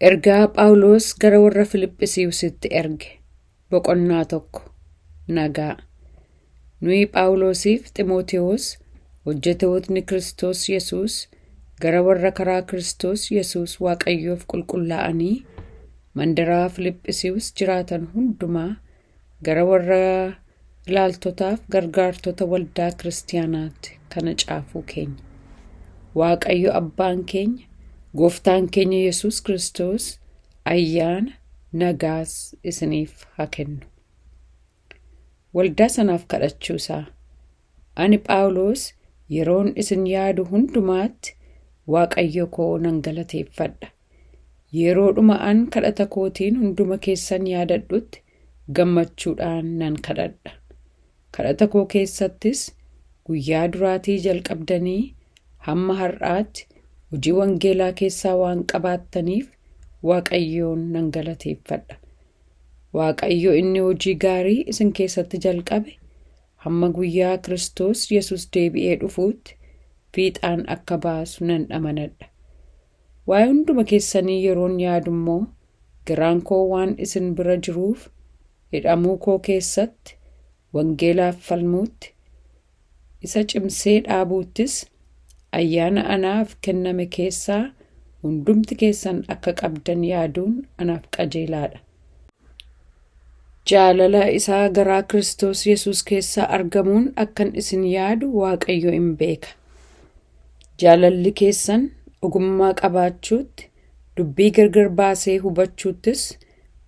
Ergaa Phaawulos gara warra Fiiliphisiyuusitti erge. Boqonnaa 1. Nagaa. Nuyi Phaawulosiif Ximootewoos hojjetootni Kiristoos Yesuus gara warra karaa Kiristoos Yesuus Waaqayyoof qulqullaa'anii mandaraa Fiiliphisiyuus jiraatan hundumaa, gara warra ilaaltotaaf gargaartota waldaa kiristaanaatti kana caafuu keenya. Waaqayyo Abbaan keenya, Gooftaan keenya Yesuus Kiristoos ayyaana nagaas isiniif haa kennu. Waldaa sanaaf kadhachuusaa. Ani Phaawulos yeroon isin yaadu hundumaatti Waaqayyo koo nan galateeffadha. Yeroodhuma an kadhata kootiin hunduma keessan yaadadhutti gammachuudhaan nan kadhadha. Kadhata koo keessattis guyyaa duraatii jalqabdanii hamma har'aatti hojii wangeelaa keessaa waan qabaattaniif Waaqayyoon nan galateeffadha. Waaqayyo inni hojii gaarii isin keessatti jalqabe hamma guyyaa Kiristoos Yesuus deebi'ee dhufuutti fiixaan akka baasu nan amanadha. Waa'ee hunduma keessanii yeroon yaadu immoo garaan koo waan isin bira jiruuf hidhamuu koo keessatti wangeelaaf falmuutti, isa cimsee dhaabuuttis ayyaana anaaf kenname keessaa hundumti keessan akka qabdan yaaduun anaaf qajeelaadha. Jaalala isaa garaa Kiristoos Yesuus keessaa argamuun akkan isin yaadu Waaqayyo in beeka. Jaalalli keessan ogummaa qabaachuutti, dubbii gargar baasee hubachuuttis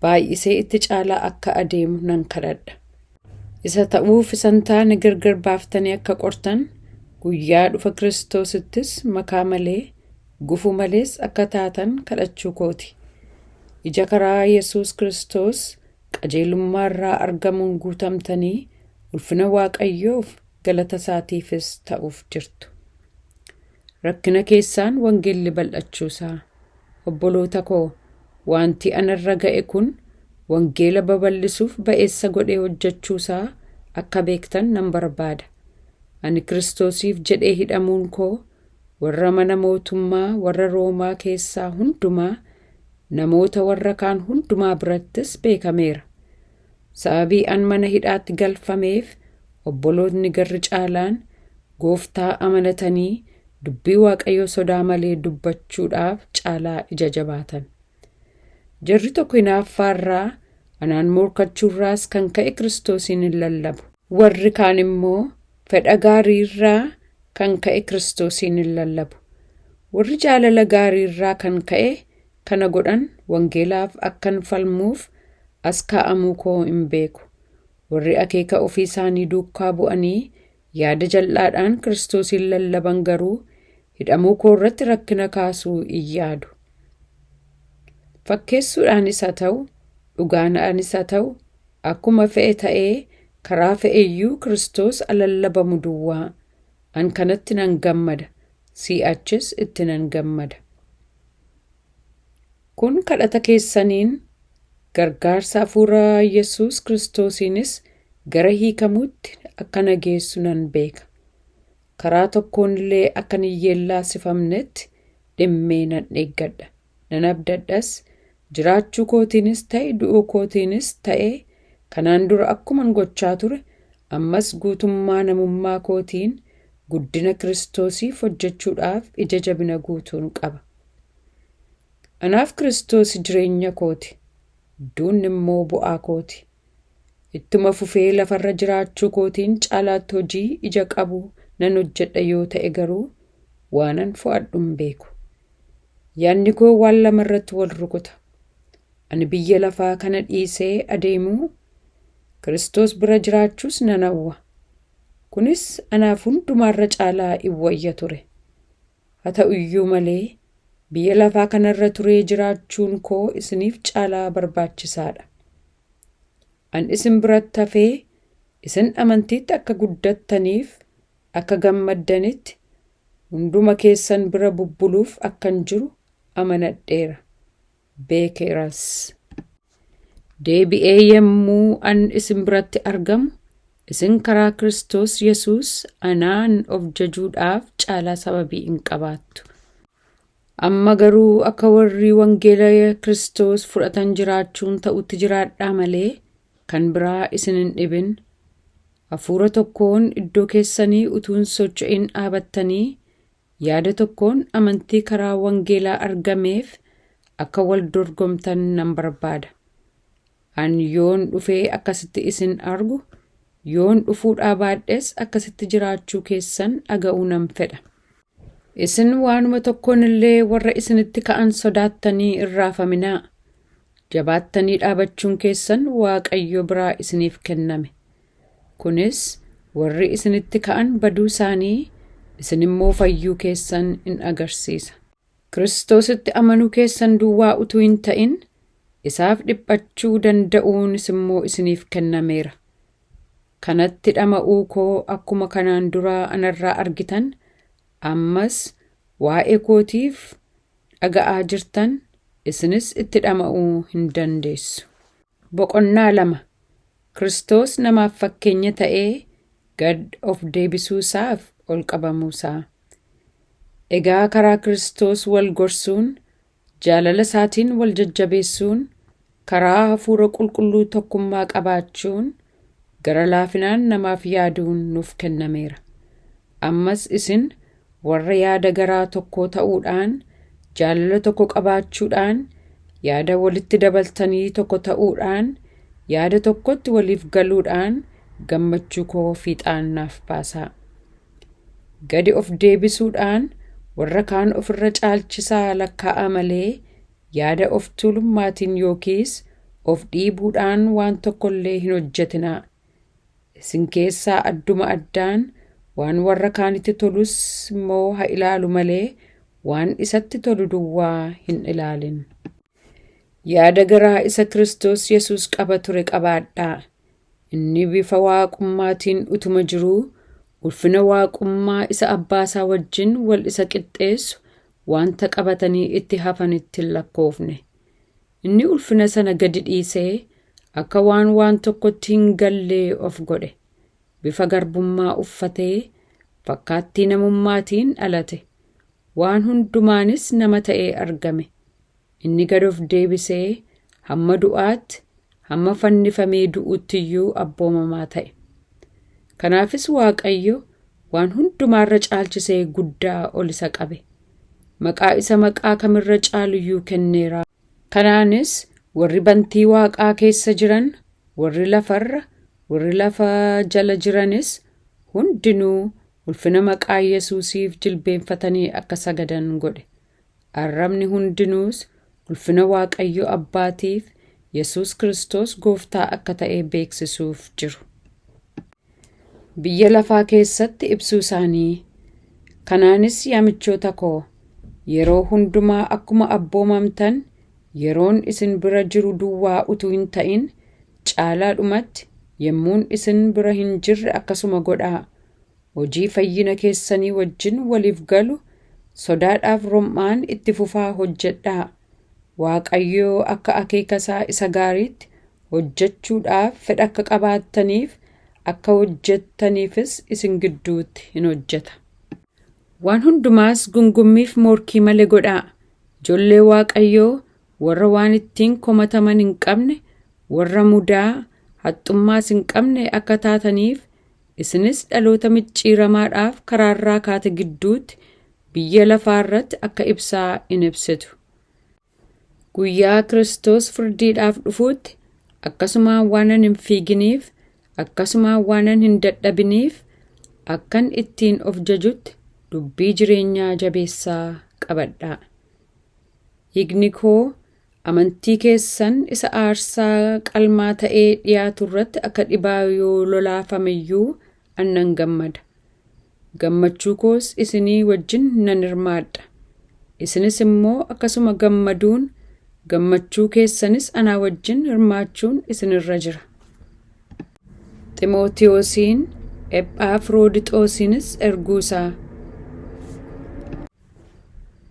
baay'isee itti caalaa akka adeemu nan kadhadha. Isa ta'uuf isa hin taane gargar baaftanii akka qortan, guyyaa dhufa Kiristoosittis makaa malee, gufuu malees akka taatan kadhachuu kooti. Ija karaa Yesuus Kiristoos qajeelummaa irraa argamuun guutamtanii ulfina Waaqayyoof galata isaatiifis ta'uuf jirtu. Rakkina keessaan wangeelli bal'achuusaa. Obboloota koo, wanti anarra ga'e kun wangeela babal'isuuf ba'eessa godhee hojjechuusaa akka beektan nan barbaada. Ani Kiristoosiif jedhee hidhamuun koo warra mana mootummaa warra Roomaa keessaa hundumaa, namoota warra kaan hundumaa birattis beekameera. Sababii an mana hidhaatti galfameef obbolootni garri caalaan Gooftaa amanatanii dubbii Waaqayyoo sodaa malee dubbachuudhaaf caalaa ija jabaatan. Jarri tokko hinaaffaarraa anaan morkachuurraas kan ka'e Kiristoosiin hin lallabu. Warri kaan immoo fedha gaariirraa kan ka'e Kiristoosiin hin lallabu. Warri jaalala gaariirraa kan ka'e kana godhan wangeelaaf akkan falmuuf as kaa'amuu koo hin beeku. Warri akeeka ofii isaanii duukaa bu'anii yaada jal'aadhaan Kiristoosiin lallaban garuu hidhamuu koo irratti rakkina kaasuu hin yaadu. Fakkeessuudhaanis haa ta'u, dhugaadhaanis haa ta'u, akkuma fe'e ta'ee karaa fe'eyyuu Kiristoos alallabamu duwwaa. An kanatti nan gammada, si'achis itti nan gammada. Kun kadhata keessaniin gargaarsa hafuura Yesuus Kiristoosiinis gara hiikamuutti akka na geessu nan beeka. Karaa tokkoon illee akka hin yeellaasifamnetti dhimmee nan eeggadha. Nan abdadhas, jiraachuu kootiinis ta'e du'uu kootiinis ta'e kanaan dura akkuman gochaa ture ammas guutummaa namummaa kootiin guddina Kiristoosiif hojjechuudhaaf ija jabina guutuun qaba. Anaaf Kiristoos jireenya kooti, duunni immoo bu'aa kooti. Ittuma fufee lafarra jiraachuu kootiin caalaatti hojii ija qabu nan hojjedha yoo ta'e garuu waanan fo'adhu hin beeku. Yaadni koo waan lama irratti wal rukuta. Ani biyya lafaa kana dhiisee adeemuu, Kiristoos bira jiraachuus nan hawwa. Kunis anaaf hundumaarra caalaa in wayya ture. Haa ta'u iyyuu malee biyya lafaa kanarra turee jiraachuun koo isiniif caalaa barbaachisaadha. An isin biratti hafee isin amantiitti akka guddattaniif akka gammaddanitti hunduma keessan bira bubbuluuf akkan jiru amanadheera, beekeeras. Deebi'ee yommuu an isin biratti argamu, isin karaa Kiristoos Yesuus anaan of jajuudhaaf caalaa sababii in qabaattu. Amma garuu akka warri wangeela Kiristoos fudhatan jiraachuun ta'utti jiraadhaa malee kan biraa isin hin dhibin. Hafuura tokkoon iddoo keessanii utuu hin socho'in dhaabattanii yaada tokkoon amantii karaa wangeelaa argameef akka wal dorgomtan nan barbaada. An yoon dhufee akkasitti isin argu, yoon dhufuudhaa baadhes akkasitti jiraachuu keessan dhaga'uu nan fedha. Isin waanuma tokkoon illee warra isinitti ka'an sodaattanii hin raafaminaa. Jabaattanii dhaabachuun keessan Waaqayyo biraa isiniif kenname. Kunis warri isinitti ka'an baduu isaanii, isin immoo fayyuu keessan in agarsiisa. Kiristoositti amanuu keessan duwwaa utuu hin ta'in, isaaf dhiphachuu danda'uunis immoo isiniif kennameera. Kanatti dhama'uu koo akkuma kanaan duraa anarraa argitan, ammas waa'ee kootiif dhaga'aa jirtan, isinis itti dhama'uu hin dandeessu. Boqonnaa 2 Kiristoos namaaf fakkeenya ta'ee gad of deebisuu isaaf ol qabamuu isaa. Egaa karaa Kiristoos wal gorsuun, jaalala isaatiin wal jajjabeessuun, karaa hafuura qulqulluu tokkummaa qabaachuun, gara laafinaan namaaf yaaduun nuuf kennameera. Ammas isin warra yaada garaa tokkoo ta'uudhaan, jaalala tokko qabaachuudhaan, yaada walitti dabaltanii tokko ta'uudhaan, yaada tokkotti waliif galuudhaan gammachuu koo fiixaan naaf baasaa. Gadi of deebisuudhaan warra kaan ofirra caalchisaa lakkaa'aa malee yaada of tuulummaatiin yookiis of dhiibuudhaan waan tokkollee hin hojjetinaa. Isin keessaa adduma addaan waan warra kaanitti tolus immoo haa ilaalu malee waan isatti tolu duwwaa hin ilaalin. Yaada garaa isa Kiristoos Yesuus qaba ture qabaadhaa. Inni bifa waaqummaatiin utuma jiruu ulfina waaqummaa isa abbaa isaa wajjin wal isa qixxeessu wanta qabatanii itti hafanitti hin lakkoofne. Inni ulfina sana gadi dhiisee akka waan waan tokkotti hin gallee of godhe. Bifa garbummaa uffatee fakkaattii namummaatiin dhalate. Waan hundumaanis nama ta'ee argame. Inni gad of deebisee hamma du'aatti, hamma fannifamee du'utti iyyuu abboomamaa ta'e. Kanaafis Waaqayyo waan hundumaarra caalchisee guddaa ol isa qabe. Maqaa isa maqaa kamirra caalu iyyuu kenneera. Kanaanis warri bantii waaqaa keessa jiran, warri lafarra, warri lafa jala jiranis hundinuu ulfina maqaa Yesuusiif jilbeenfatanii akka sagadan godhe. Arrabni hundinuus ulfina Waaqayyo Abbaatiif Yesuus Kiristoos Gooftaa akka ta'e beeksisuuf jiru. Biyya lafaa keessatti ibsuu isaanii. Kanaanis yaa michoota koo, yeroo hundumaa akkuma abboomamtan yeroon isin bira jiru duwwaa utuu hin ta'in caalaadhumatti yemmuun isin bira hin jirre akkasuma godhaa. Hojii fayyina keessanii wajjin waliif galu sodaadhaaf rom'aan itti fufaa hojjedhaa. Waaqayyo akka akeeka isaa isa gaariitti hojjechuudhaaf fedha akka qabaattaniif akka hojjettaniifis isin gidduutti hin hojjeta. Waan hundumaas gungummiif morkii malee godhaa. Ijoollee Waaqayyoo warra waan ittiin komataman hin qabne, warra mudaa, haxxummaas hin qabne akka taataniif isinis dhaloota micciiramaadhaaf karaarraa kaate gidduutti biyya lafaa irratti akka ibsaa in ibsitu. Guyyaa Kiristoos firdiidhaaf dhufuutti akkasumaan waanan hin fiiginiif, akkasumaan waanan hin dadhabiniif, akkan ittiin of jajutti dubbii jireenyaa jabeessaa qabadhaa. Dhiigni koo amantii keessan isa aarsaa qalmaa ta'ee dhiyaatu irratti akka dhibaa yoo lolaafame iyyuu an nan gammada. Gammachuu koos isinii wajjin nan hirmaadha. Isinis immoo akkasuma gammaduun, gammachuu keessanis anaa wajjin hirmaachuun isin irra jira. Ximootiyoosiin, Ephaafroodixoosiinis erguu isaa.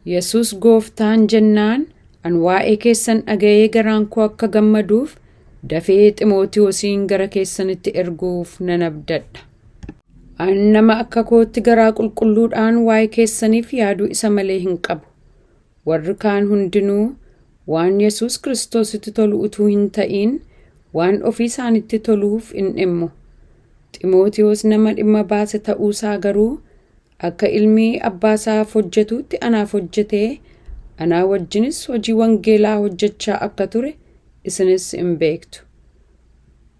Yesuus gooftaan jennaan an waa'ee keessan dhaga'ee garaan koo akka gammaduuf dafee Ximootiyoosiin gara keessanitti erguuf nan abdadha. An nama akka kootti garaa qulqulluudhaan waa'ee keessaniif yaaduu isa malee hin qabu. Warri kaan hundinuu waan Yesuus Kiristoositti tolu utuu hin ta'in waan ofii isaanitti toluuf in dhimmu. Ximootiyoos nama dhimma baase ta'uusaa garuu akka ilmi abbaa isaaf hojjetutti anaaf hojjetee anaa wajjinis hojii wangeelaa hojjechaa akka ture isinis hin beektu.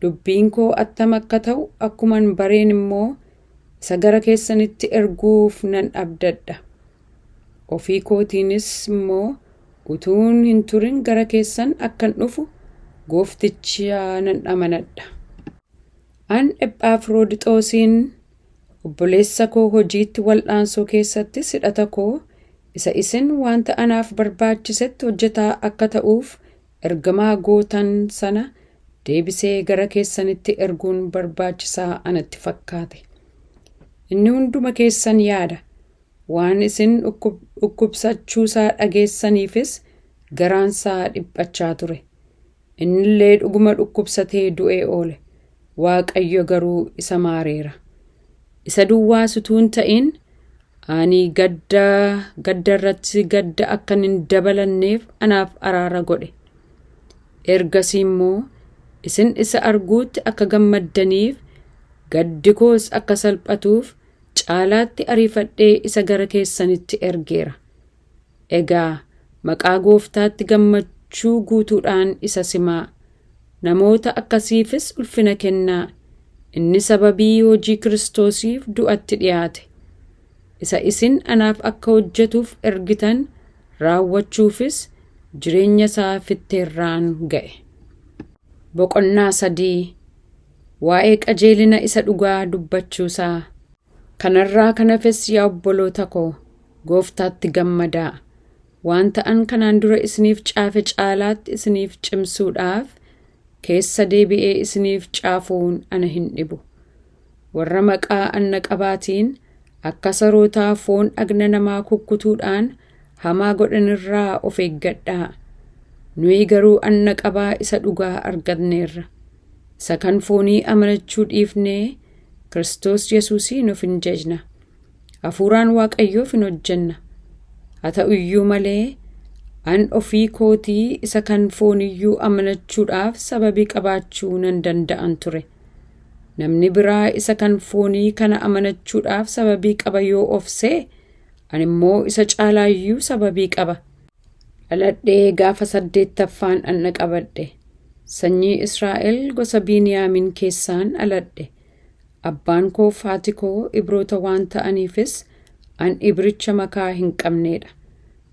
Dubbiin koo attam akka ta'u akkuman bareen immoo isa gara keessanitti erguuf nan abdadha. Ofii kootiinis immoo utuun hin turin gara keessan akkan dhufu goofticha nan amanadha. An Ephaafroodixoosiin obboleessa koo hojiitti wal'aansoo keessatti hidhata koo isa isin wanta anaaf barbaachisetti hojjetaa akka ta'uuf ergamaa gootan sana deebisee gara keessanitti erguun barbaachisaa anatti fakkaate. Inni hunduma keessan yaada. Waan isin dhukkubsachuusaa dhageessaniifis garaansaa dhiphachaa ture. Innillee dhuguma dhukkubsatee du'ee oole. Waaqayyo garuu isa maareera. Isa duwwaas utuu hin ta'in ani gadda gadda irratti gadda akkan hin dabalanneef anaaf araara godhe. Ergasii immoo isin isa arguutti akka gammaddaniif gaddi koos akka salphatuuf caalaatti ariifadhee isa gara keessanitti ergeera. Egaa maqaa gooftaatti gammachuu guutuudhaan isa simaa. Namoota akkasiifis ulfina kennaa. Inni sababii hojii Kiristoosiif du'atti dhiyaate. Isa isin anaaf akka hojjetuuf ergitan raawwachuufis jireenya isaa fitteerraan ga'e. Boqonnaa 3. Waa'ee qajeelina isa dhugaa dubbachuusaa. Kanarraa kan hafes yaa obboloota koo, gooftaatti gammadaa. Wanta an kanaan dura isiniif caafe caalaatti isiniif cimsuudhaaf keessa deebi'ee isiniif caafuun ana hin dhibu. Warra maqaa anna qabaatiin akka sarootaa foon dhagna namaa kukkutuudhaan hamaa godhanirraa of eeggadhaa. Nuyi garuu anna qabaa isa dhugaa arganneerra. Isa kan foonii amanachuu dhiifnee Kiristoos Yesuusiin of hin jajna. Hafuuraan Waaqayyoof hin hojjenna. Haa ta'u iyyuu malee an ofii kootii isa kan fooniyyuu amanachuudhaaf sababii qabaachuu nan danda'an ture. Namni biraa isa kan foonii kana amanachuudhaaf sababii qaba yoo of se'e, ani immoo isa caalaayyuu sababii qaba. Dhaladhee gaafa 8ffaan dhaqna qabadhe. Sanyii Israa'el gosa Biiniyaamin keessaan dhaladhe. Abbaan koo fi haati koo Ibroota waan ta'aniifis an Ibricha makaa hin qabneedha.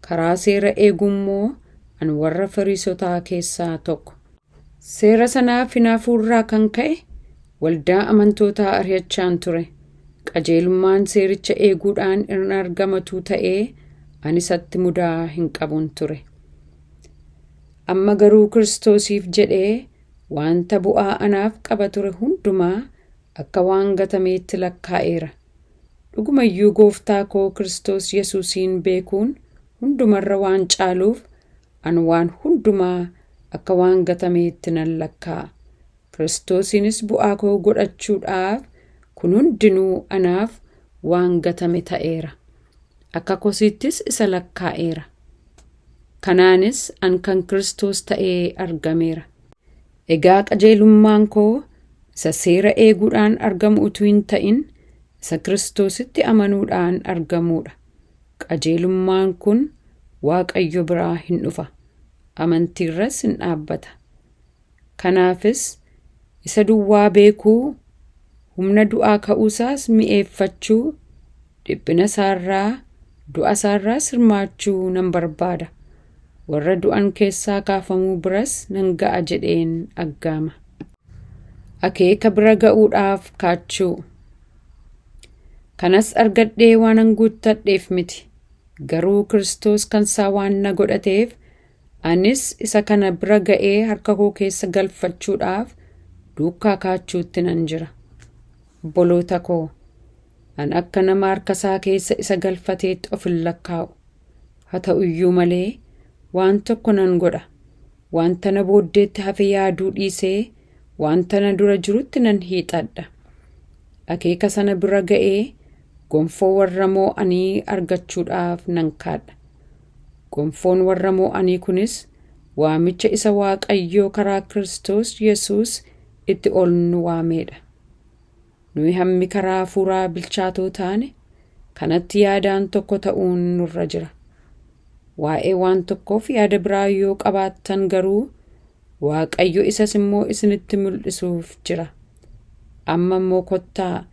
Karaa seera eegummoo an warra Fariisotaa keessaa tokko. Seera sanaaf hinaafuurraa kan ka'e waldaa amantootaa ari'achaan ture. Qajeelummaan seericha eeguudhaan in argamatu ta'ee ani isatti mudaa hin qabun ture. Amma garuu Kiristoosiif jedhee wanta bu'aa anaaf qaba ture hundumaa akka waan gatameetti lakkaa'eera. Dhugumayyuu gooftaa koo Kiristoos Yesuusiin beekuun hundumarra waan caaluuf an waan hundumaa akka waan gatameetti nan lakkaa'a. Kiristoosiinis bu'aa koo godhachuudhaaf kun hundinuu anaaf waan gatame ta'eera. Akka kosiittis isa lakkaa'eera. Kanaanis an kan Kiristoos ta'ee argameera. Egaa qajeelummaan koo isa seera eeguudhaan argamu utuu hin ta'in isa Kiristoositti amanuudhaan argamuudha. Qajeelummaan kun Waaqayyo biraa hin dhufa, amantiirras hin dhaabbata. Kanaafis isa duwwaa beekuu, humna du'aa ka'uusaas mi'eeffachuu, dhiphina isaarraa, du'a isaarraas hirmaachuu nan barbaada. Warra du'an keessaa kaafamuu biras nan ga'a jedheen aggaama. Akeeka bira ga'uudhaaf kaachuu. Kanas argadhee waanan guuttadheef miti. Garuu Kiristoos kan isaa waan na godhateef anis isa kana bira ga'ee harka koo keessa galfachuudhaaf duukaa kaachuutti nan jira. Obboloota koo, an akka nama harka isaa keessa isa galfateetti of hin lakkaa'u. Haa ta'u iyyuu malee waan tokko nan godha. Wanta na booddeetti hafe yaaduu dhiisee wanta na dura jirutti nan hiixadha. Akeeka sana bira ga'ee gonfoo warra moo'anii argachuudhaaf nan kaadha. Gonfoon warra mo'anii kunis waamicha isa Waaqayyoo karaa Kiristoos Yesuus itti ol nu waameedha. Nuyi hammi karaa hafuuraa bilchaatoo taane kanatti yaadaan tokko ta'uun nurra jira. Waa'ee waan tokkoof yaada biraa yoo qabaattan garuu Waaqayyo isas immoo isinitti mul'isuuf jira. Amma immoo kottaa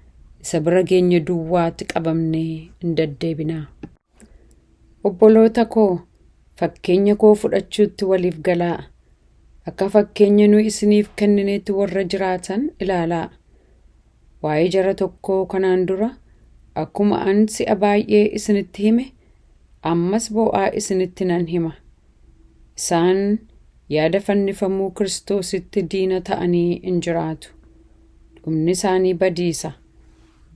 isa bira geenye duwwaatti qabamnee hin deddeebinaa. Obboloota koo, fakkeenya koo fudhachuutti waliif galaa. Akka fakkeenya nu isiniif kennineetti warra jiraatan ilaalaa. Waa'ee jara tokkoo kanaan dura akkuma an si'a baay'ee isinitti hime, ammas boo'aa isinitti nan hima. Isaan yaada fannifamuu Kiristoositti diina ta'anii in jiraatu. Dhumni isaanii badiisa.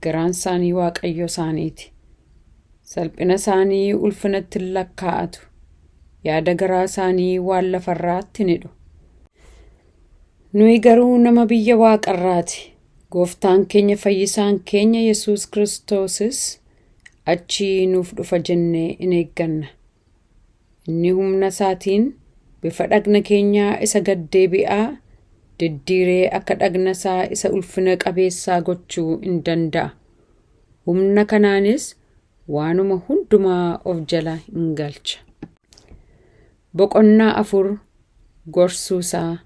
Garaan isaanii Waaqayyo isaaniiti. Salphina isaanii ulfinatti hin lakkaa'atu. Yaada garaa isaanii waan lafarraatti ni hidhu. Nuyi garuu nama biyya waaqarraati. Gooftaan keenya fayyisaan keenya Yesuus Kiristoosis achii nuuf dhufa jennee in eegganna. Inni humna isaatiin bifa dhagna keenyaa isa gad deebi'aa diddiiree akka dhagna isaa isa ulfina qabeessaa gochuu in danda'a. Humna kanaanis waanuma hundumaa of jala in galcha. Boqonnaa 4 Gorsuu isaa.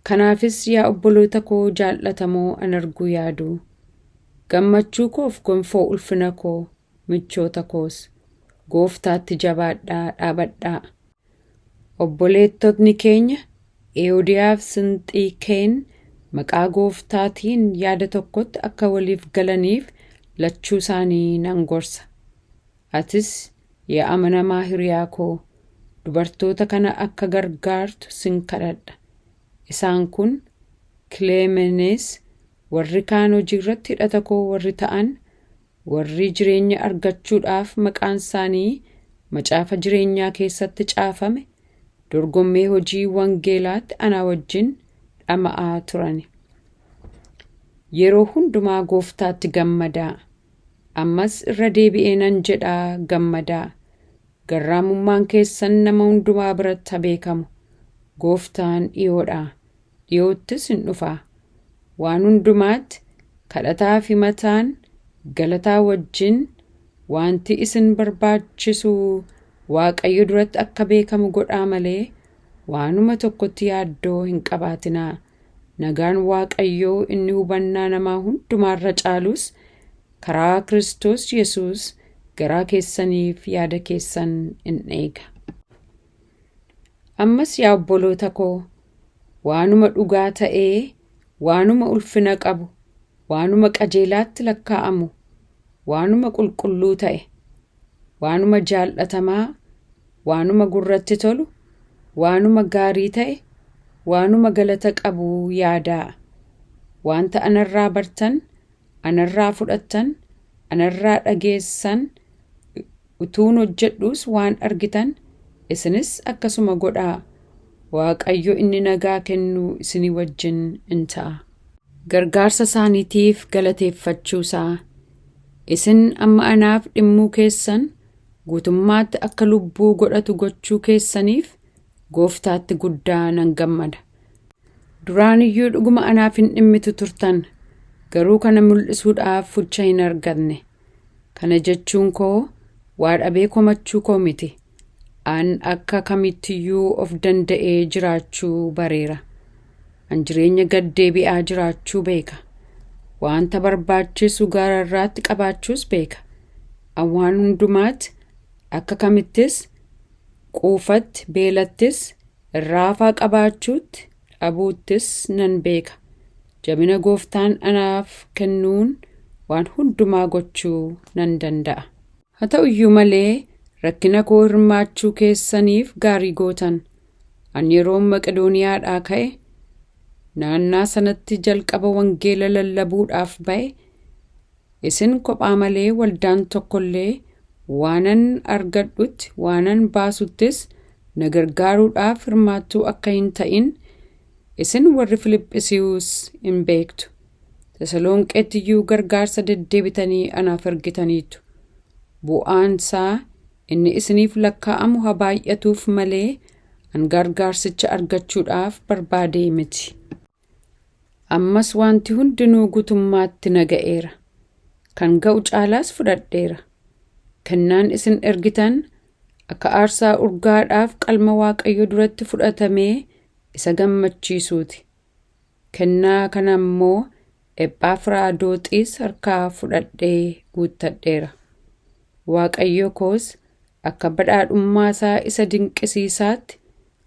Kanaafis yaa obboloota koo jaallatamoo an arguu yaadu, gammachuu koof gonfoo ulfina koo, michoota koos, Gooftaatti jabaadhaa dhaabadhaa. Obboleettotni keenya Eewodiyaaf Sinxiikeen maqaa Gooftaatiin yaada tokkotti akka waliif galaniif lachuu isaanii nan gorsa. Atis yaa amanamaa hiriyaa koo, dubartoota kana akka gargaartu sin kadhadha. Isaan kun Kileemenees, warri kaan hojii irratti hidhata koo warri ta'an, warri jireenya argachuudhaaf maqaan isaanii macaafa jireenyaa keessatti caafame, dorgommee hojii wangeelaatti anaa wajjin dhama'aa turani. Yeroo hundumaa Gooftaatti gammadaa. Ammas irra deebi'ee nan jedhaa, gammadaa. Garraamummaan keessan nama hundumaa biratti haa beekamu. Gooftaan dhiyoodha, dhiyoottis hin dhufa. Waan hundumaatti kadhataa fi himataan galataa wajjin wanti isin barbaachisu Waaqayyo duratti akka beekamu godhaa malee waanuma tokkotti yaaddoo hin qabaatinaa. Nagaan Waaqayyoo inni hubannaa namaa hundumaarra caalus karaa Kiristoos Yesuus garaa keessaniif yaada keessan in eega. Ammas yaa obboloota koo, waanuma dhugaa ta'ee, waanuma ulfina qabu, waanuma qajeelaatti lakkaa'amu, waanuma qulqulluu ta'e, waanuma jaallatamaa, waanuma gurratti tolu, waanuma gaarii ta'e, waanuma galata qabu yaadaa. Wanta anarraa bartan, anarraa fudhattan, anarraa dhageessan, utuun hojjedhuus waan argitan, isinis akkasuma godhaa. Waaqayyo inni nagaa kennu isinii wajjin in ta'a. Gargaarsa isaaniitiif galateeffachuu isaa. Isin amma anaaf dhimmuu keessan guutummaatti akka lubbuu godhatu gochuu keessaniif Gooftaatti guddaa nan gammada. Duraan iyyuu dhuguma anaaf hin dhimmitu turtan, garuu kana mul'isuudhaaf fucha hin argatne. Kana jechuun koo waa dhabee komachuu koo miti. An akka kamittiyyuu of danda'ee jiraachuu bareera. An jireenya gad deebi'aa jiraachuu beeka. Wanta barbaachisu gaararraatti qabaachuus beeka. An waan hundumaatti akka kamittis quufatti, beelattis, irraafaa qabaachuutti, dhabuuttis nan beeka. Jabina Gooftaan anaaf kennuun waan hundumaa gochuu nan danda'a. Haa ta'u iyyuu malee rakkina koo hirmaachuu keessaniif gaarii gootan. Ani yeroon Maqedooniyaadhaa ka'e, naannaa sanatti jalqaba wangeela lallabuudhaaf ba'e, isin kophaa malee waldaan tokkollee waanan argadhutti, waanan baasuttis na gargaaruudhaaf hirmaattuu akka hin ta'in isin warri Filiphisiiyuus in beektu. Tasalonqeetti iyyuu gargaarsa deddeebitanii anaaf ergitaniitu. Bu'aan isaa Inni isiniif lakkaa'amu haa baay'atuuf malee an gargaarsicha argachuudhaaf barbaadee miti. Ammas wanti hundinuu guutummaatti na ga'eera. Kan ga'u caalaas fudhadheera. Kennaan isin ergitan akka aarsaa urgaadhaaf qalma Waaqayyo duratti fudhatamee isa gammachiisuuti. Kennaa kana immoo Ephafraadooxiis harkaa fudhadhee guuttadheera. Waaqayyo koos akka badhaadhummaa isaa isa dinqisiisaatti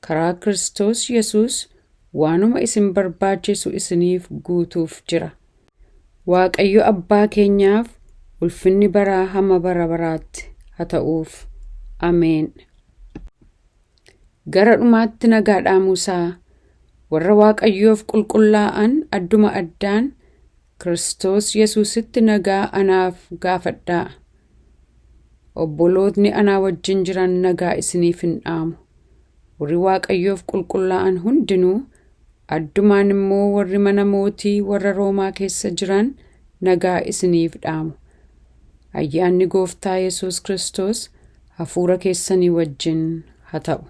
karaa Kiristoos Yesuus waanuma isin barbaachisu isiniif guutuuf jira. Waaqayyo Abbaa keenyaaf ulfinni baraa hamma bara baraatti haa ta'uuf. Ameen. Gara dhumaatti nagaa dhaamuusaa warra Waaqayyoof qulqullaa'an adduma addaan Kiristoos Yesuusitti nagaa anaaf gaafadhaa. Obbolootni anaa wajjin jiran nagaa isiniif hin dhaamu. Warri Waaqayyoof qulqullaa'an hundinuu addumaan immoo warri mana mootii warra Roomaa keessa jiran nagaa isiniif dhaamu. Ayyaanni Gooftaa Yesuus Kiristoos hafuura keessanii wajjin haa ta'u.